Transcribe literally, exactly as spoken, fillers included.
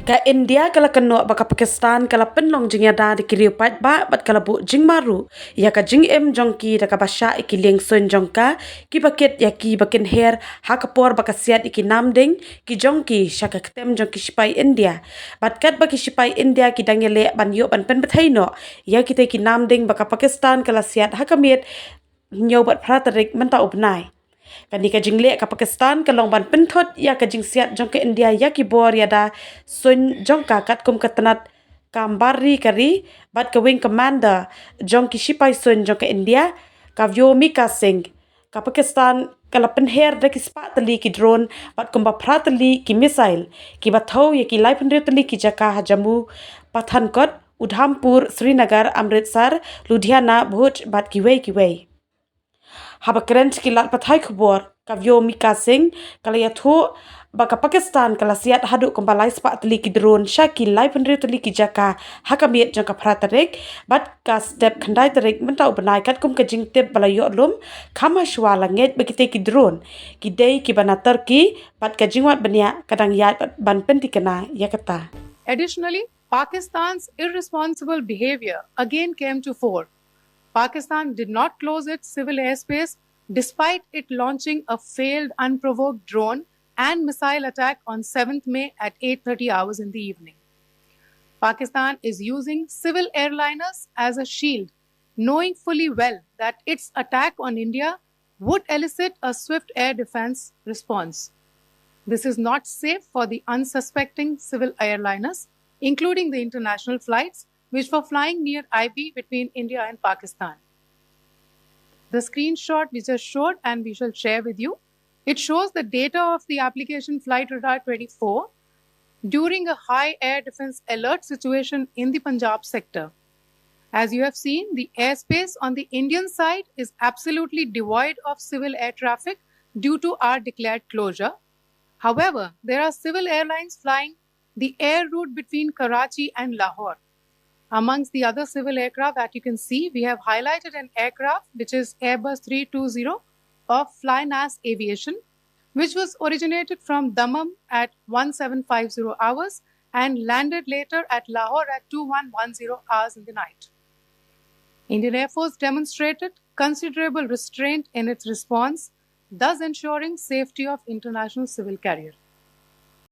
Ka India ka la kynnoh ba ka Pakistan ka la pynlong jingïada da ki riew paidbah bad ka la buh jingmar ruh ïa ka jingim jong ki da kaba shah ïa ki liengsuiñ jong ka kiba kit ïa kiba kynher ha ka por ba ka siat ïa ki namding ki jong ki sha ka ktem jong ki shipai India. Bad katba ki shipai India ki dang ïaleh ban ïoh ban pynbthei noh ïa kitei ki namding ba ka Pakistan ka la siat ha ka miet hynñiew bad phra tarik mynta u bnai. Kane ka jingleh ka Pakistan ka long ban pynthut ïa ka jingsiat jong ka India ïa ki bor ïada suiñ jong ka katkum ka tnat kam bar ri ka ri bad ka wing commander jong ki shipai suiñ jong ka India, ka Vyomika Singh. Ka Pakistan ka la pynher da ki spah tylli ki drone bad kumba phra tylli ki missile kiba thew ïa ki laiphew tylli ki jaka ha Jammu, Pathankot, Udhampur, Srinagar, Amritsar, Ludhiana, Bhuj bad kiwei kiwei. Haba kren sha ki lad pathai khubor, ka Vyomika Singh ka la ïathuh ba ka Pakistan ka la siat haduh kumba lai spah tylli ki drone sha ki laiphew tylli ki jaka ha ka miet jong ka phra tarik bad ka step khyndai tarik mynta u bnai katkum ka jingtip ba la ïoh lum kham hashwa la ngeit ba kitei ki drone ki dei kiba na Turkey bad ka jingwad bniah ka dang ïaid ban pyntikna ïa kata. Additionally, Pakistan's irresponsible behavior again came to fore. Pakistan did not close its civil airspace despite it launching a failed unprovoked drone and missile attack on seventh May at eight thirty hours in the evening. Pakistan is using civil airliners as a shield, knowing fully well that its attack on India would elicit a swift air defense response. This is not safe for the unsuspecting civil airliners, including the international flights which were flying near I B between India and Pakistan. The screenshot we just showed and we shall share with you, it shows the data of the application Flight Radar twenty-four during a high air defense alert situation in the Punjab sector. As you have seen, the airspace on the Indian side is absolutely devoid of civil air traffic due to our declared closure. However, there are civil airlines flying the air route between Karachi and Lahore. Amongst the other civil aircraft that you can see, we have highlighted an aircraft which is Airbus three two zero of Flynas Aviation, which was originated from Dammam at one seven five zero hours and landed later at Lahore at two one one zero hours in the night. Indian Air Force demonstrated considerable restraint in its response, thus ensuring safety of international civil carrier.